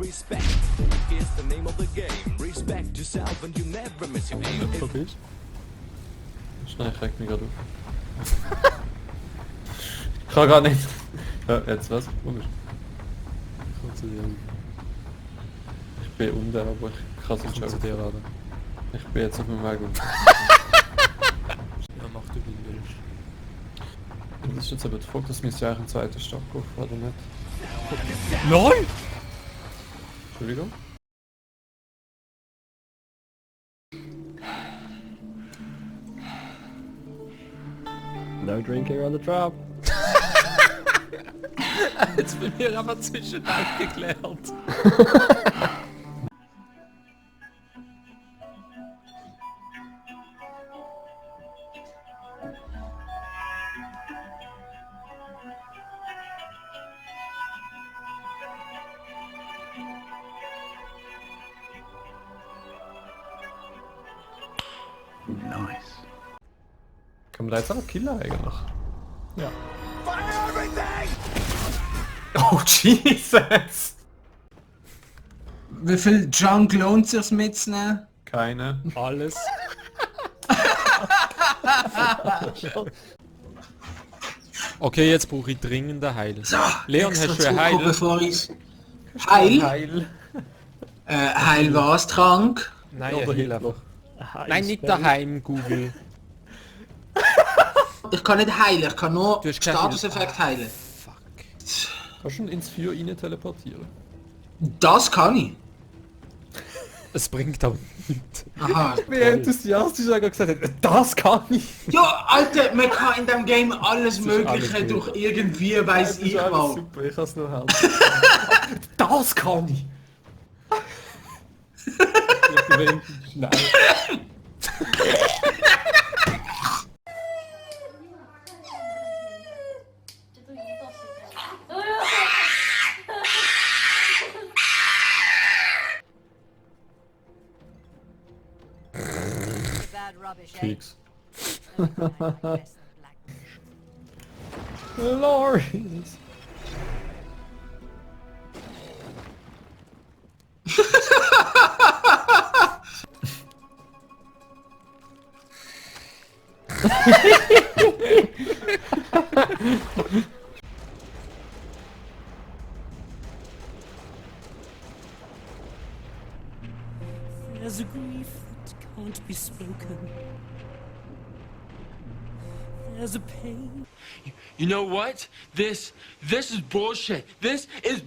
respect is the name of the game. Respect yourself and you never miss your aim. Okay. Schnell regt mich gerade auf. Ich kann gar nicht. Ja, jetzt was? Wo bist du? Ich komme zu dir. Ich bin unten, aber ich kann es nicht Komm zu dir, Alter. Ich bin jetzt auf dem Weg unten. Ja, mach du wie du willst. Das ist jetzt aber die Frage, das müsste ja eigentlich ein zweiter Stock auf, oder nicht? LOL! Entschuldigung? No drinking on the trap. Jetzt bin ich aber zwischen aufgeklärt. Kann man da jetzt auch noch killen eigentlich? Ja. Oh Jesus! Wie viel Junk lohnt sich's mitzunehmen? Keine. Alles. Okay, jetzt brauche ich dringend ein Heil. So, Leon, extra hast du ein zurückkommen, Heil? bevor ich's... Heil? Heil. Heil was? Trank? Nein, Oder ein Heil Hitler. einfach. Nein, nicht daheim, Google. Ich kann nicht heilen, ich kann nur Du hast kein Statuseffekt heilen. Fuck. Kannst du ihn ins Feuer rein teleportieren? Das kann ich. Es bringt aber nichts. Aha. Wie enthusiastisch er gesagt hat, das kann ich! Ja, Alter, man kann in dem Game alles Mögliche alles durch irgendwie, weiß ich alles mal. super, ich kann es nur helfen. Das kann ich! Ich bin schnell. Bad rubbish, eh? Keks. Less than black. Glorious! There's a grief that can't be spoken. There's a pain. You know what? This is bullshit. This is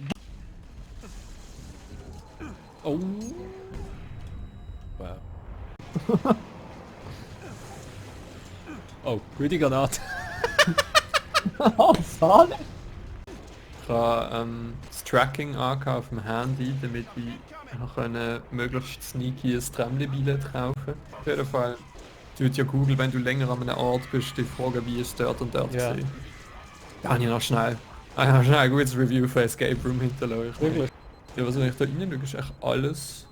Oh. Wow. Oh, gute Granate. Sahne? Ich habe das Tracking angehört auf dem Handy, damit ich können möglichst sneaky ein Tramli-Billett kaufen. Auf jeden Fall tut ja Google, wenn du länger an einem Ort bist, die Frage, wie ist dort und dort Ja. gesehen. Da habe ich noch schnell ein gutes Review für Escape Room hinterlassen. Wirklich? Ja, was wenn ich da rein schaue, ist echt alles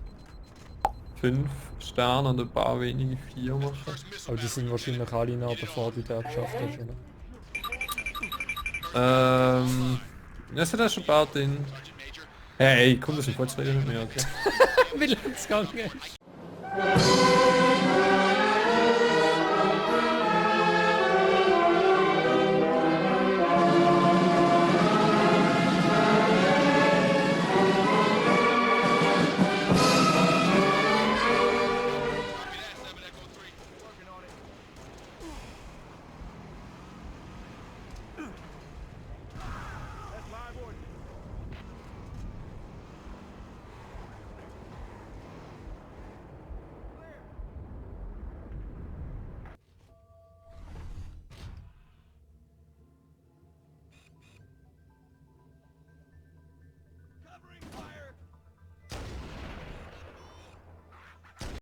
5 Sterne und ein paar wenige 4 machen. Aber die sind wahrscheinlich alle noch, bevor du da geschafft hast, oder? Es hat auch schon ein paar drin. Hey, komm, das ist voll zu reden mit mir, okay? Wie lange es gegangen ist?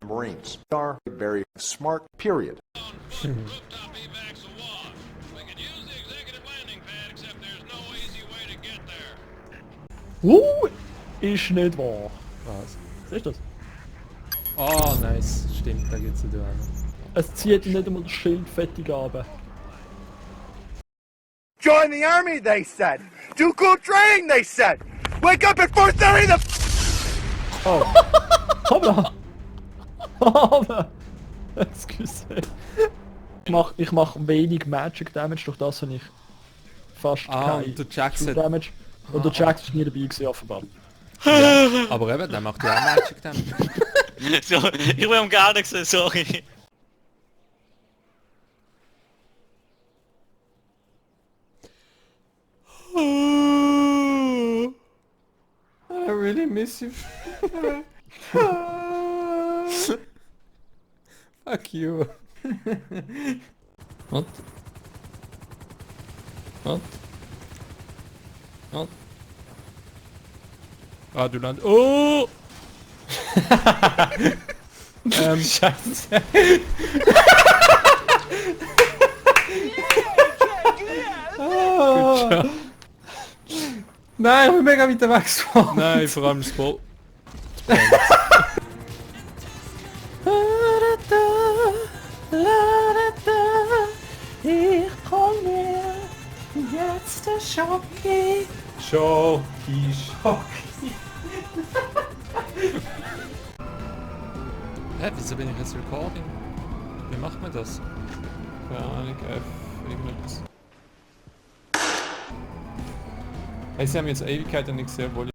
Marines are very smart, period. Ist nicht wahr. Was? Siehst du das? Oh, nice. Stimmt, da geht's wieder an. Es zieht nicht einmal das Schild fettig ab. Join the army, they said. Do cool training, they said. Wake up at 4:30 in the Oh. Hoppla! Hoppla! Excuse. Ich mach wenig Magic Damage, durch das habe ich fast kein und der Jax True hat... Damage. Und der Jax ist nie dabei gewesen, offenbar. Ja, aber eben, der macht ja auch Magic Damage. So, ich will am gar nichts, sorry. I really miss you. Fuck you. What? What? What? Radioland. Oh! Scheiße. Oh. Nein, ich bin mega weit weggefahren. Nein, vor allem das Ball. Ich komm mir jetzt der Schocki. Schocki. Hä, wieso bin ich jetzt Recording? Wie macht man das? Keine Ahnung, F, irgendetwas. Hey, sie haben jetzt Ewigkeiten nicht gesehen, obwohl